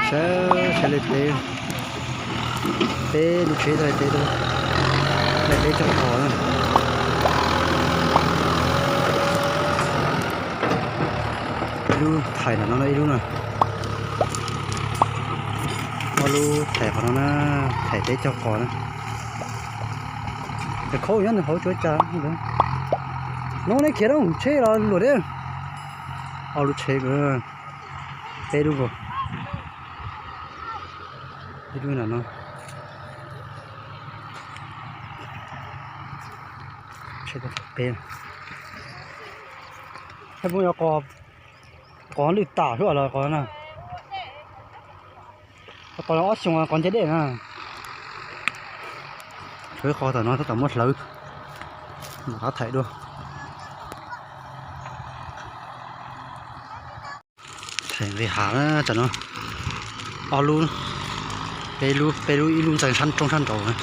Saib, saib li peb, peb lub tsheb laij teb, laij teb cog qos na. Ib lub thaiv ntawm no, ib lub na. Ob lub thaiv qhov no na, thaiv teb cog qos na. Ces khaub nyob nws hauv tsuav cas. Hnub neb khiav rau tsheb los luam deb. Ob lub tsheb, peb lub, ib lub ntawm no. Tsheb peb, tsheb peb yog qos lwj tam xwb los qos na. Qos ob xyoos qos nce dej na. Tshuav ib qos tam no tab tom muab hlawv, mam rov thaiv dua. Thaiv nqis hav na, tam no ob lub, peb lub, peb lub, ib lub ntxeev sab roob sab nraud na.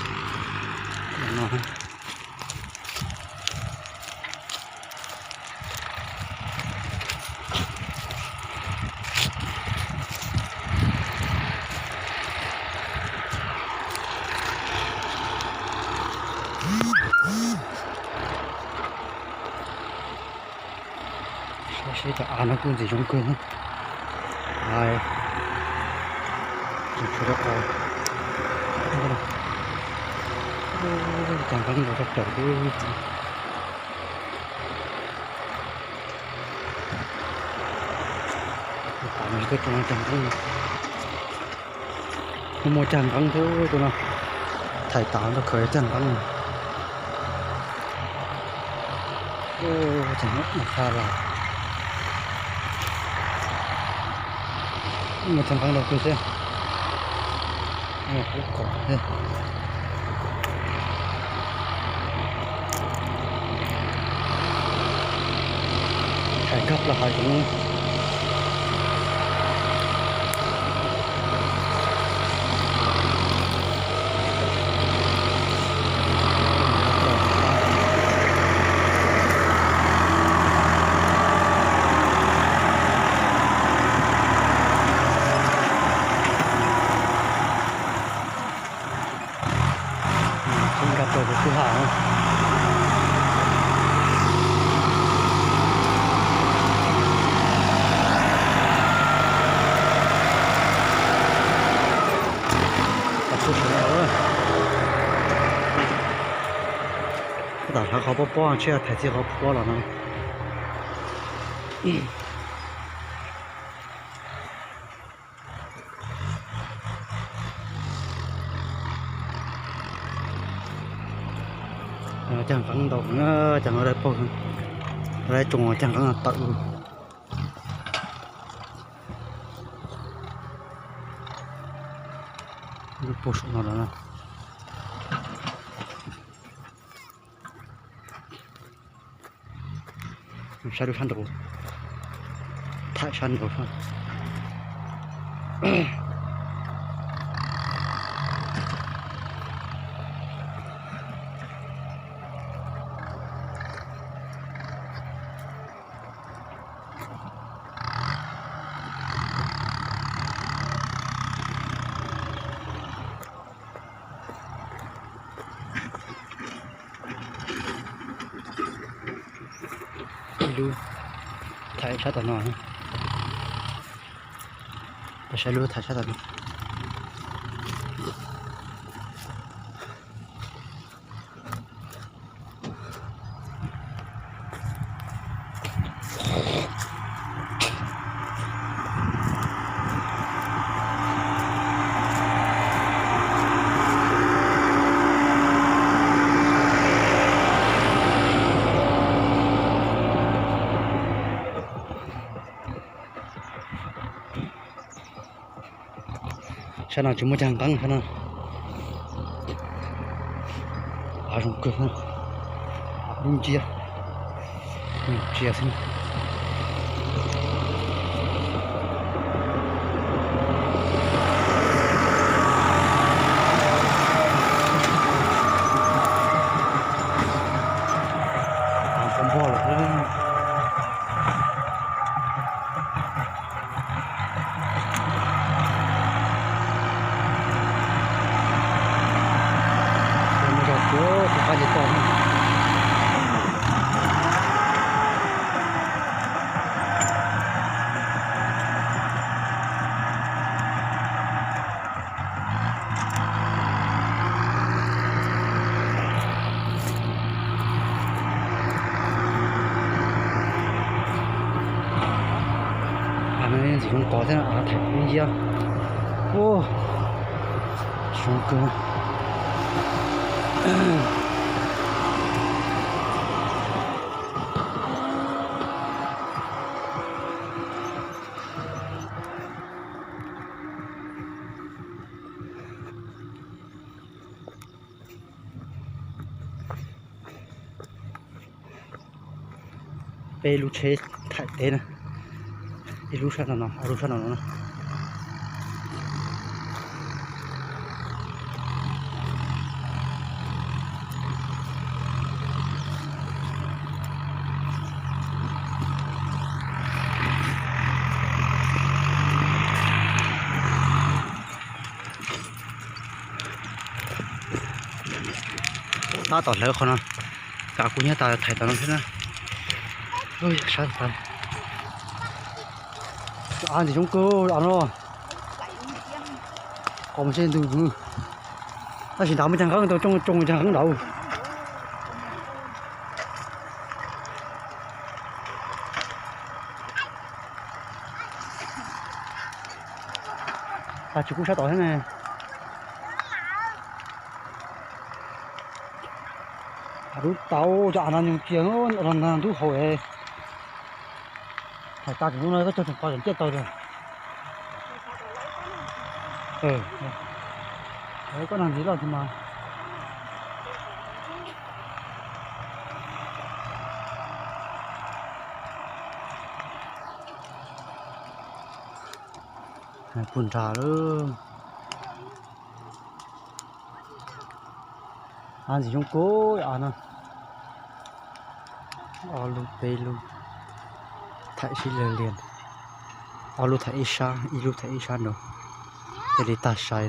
Saib cov av no kuj ntxim zoo kawg. Tseem tshuav rau qhov, cag nqeeb ntau tshaj plaws thiab. Tus no cag nqeeb, muaj cag nqeeb thiab tus no. Thaiv tas ntau khaws cag nqeeb. Cag nqeeb xa las, muaj cag nqeeb rau kuj xwb. Qub kom thiab. Thaiv nkag plaws hav zoov. Nkag plaws kwj ha. Tab tom hlawv qhov pob pob, tsheb thaiv txij qhov pob pob los no. Cag nqeeb ntau, cag nqeeb dawb paug, lawv tsoom cag nqeeb tawm lub puag saum no lawm. Saib lub sab nraud, thaiv sab nraud. Ib lub thaiv sab tom no. Peb saib lub thaiv sab tom no. Sab no tsis muaj cag nqeeb sab no. Av zoo kawg, av dub nciab, ntsia xwb. Av npog npog lawm. Thiab av thaiv ib nciab. Ub, zoo kawg. Peb lub tsheb thaij teb na, ib lub sab no no, ob lub sab no no na. Tab tom hlawv qhov no, kav kuv nyob tas thaij tom no thiab na. Sab tas. Av ntxim zoo kawg av no. Qos mas seb ntug, tab sis nrad muaj cag nqeeb tau, coob coob cag nqeeb nrad. Tag tsis kub sab tom thiab ne. Lub tau cov av no nyuag kiag los nag ntub haus. Thaij tas tseem hnub no koj cog tseem qos tseem ciaj tau tiag. Koj nag ntxiv loj tiag mas. Puag nrad lawm. Av ntxim zoo kawg av no. Ob lub peb lub thaij sib law liag. Ob lub thaij ib sab, ib lub thaij ib sab nrad, thiaj li tag sai.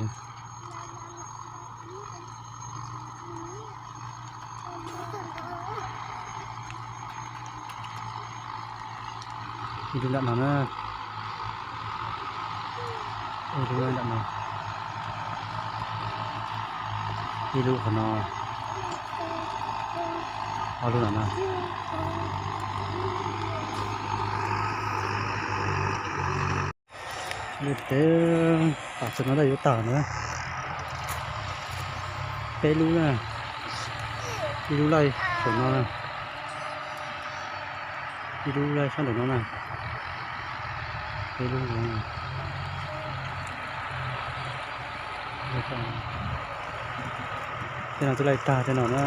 Ib lub nram no na. Ib lub nram no. Ib lub qhov no. Ob lub nram no. Lub teb tas txog no ntag, yuav tag na. Peb lub na. Ib lub laij saum no na. Ib lub laij sab nraum no na. Peb lub no. Tej no twb laij tag tej no na.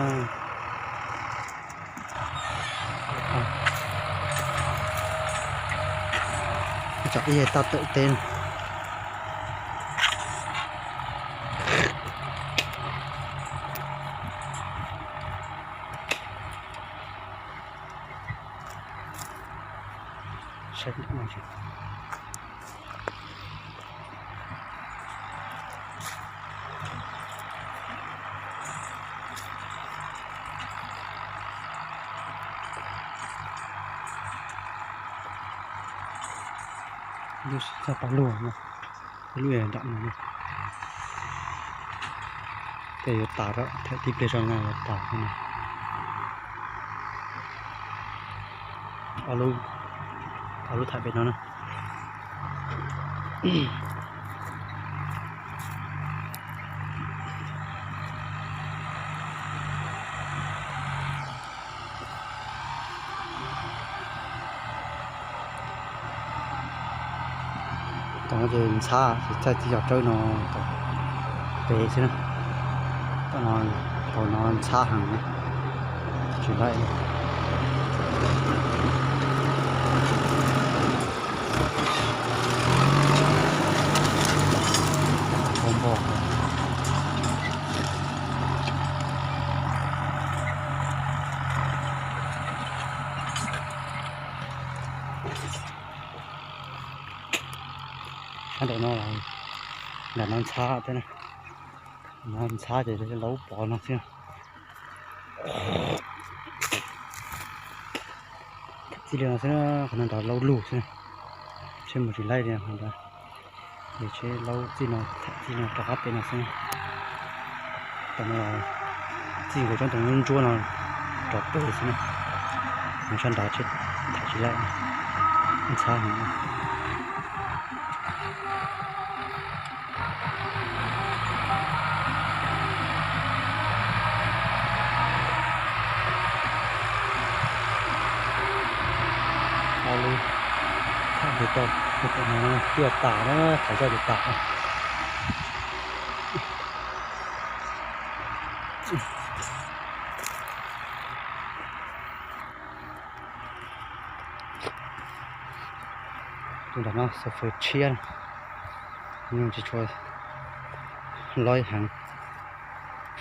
Tsam ib yam tau tawm teb. Lub txog pas lug no, lub nram no. Tej yuav tas, thaij tib pliag tso na yuav tas. Ob lub thaij pem no na. Tom no ces ntxhab, txaij tib co rawb no pem xwb na. Tom no, tom no ntxhab heev na, tsis laij. Sab nraum no, nram no ntxhab thiab na. No ntxhab ces laub pov no xwb. Txij li no xwb, qhov no nrad laub lug xwb. Tsheb mus tsis laij li qhov nrad. Ces tsheb laub txij no, txij no rov qab pem no xwb. Tam no txij nkaus tsob ntoo ntsuab no rov pem xwb na. No sab nrad tsheb tham tsis laij, ntxhab heev. Coj tus no tiaj tas na, thaiv coj tus tas. Tus ntawm no xov fwv tshiab, nyuj tsis tshua loj heev,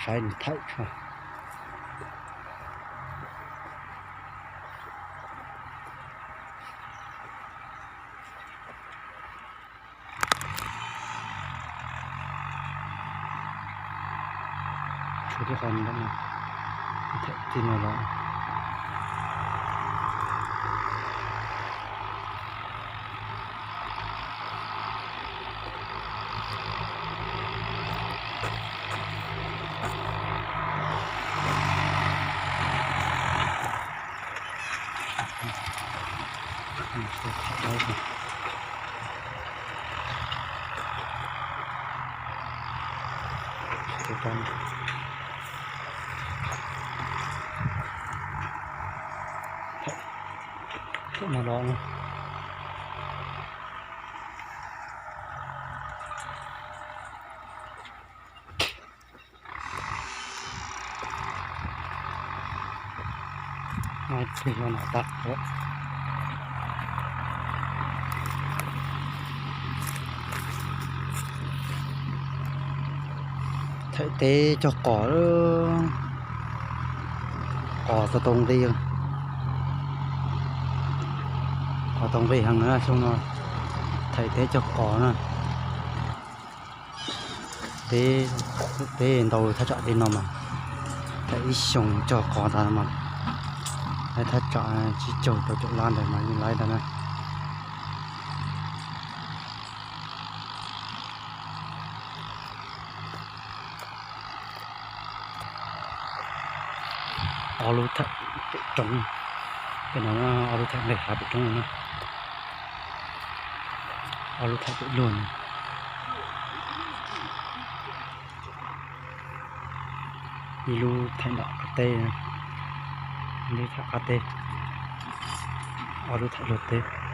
saib nws thaij tshua. Tshuav tib qho ntawm no, thaij txij no los. Thaij no los. Thaij teb cog qos, qos tau tau nqi, qos tau nqi heev na xyoo no. Thaij teb cog qos na. Teb, teb ntau thaj tsam li no mas thaij ib xyoos cog qos ntag mas, thaj tsam tsib caug rau caum lab ntawd mas yeej laib ntag na. Ob lub thaij pem roob, pem no ob lub thaij nqis hav pem roob no na. Ob lub thaij pem luag no. Ib lub thaij nram qab teb, ib lub thaij qab teb, ob lub thaij luag teb.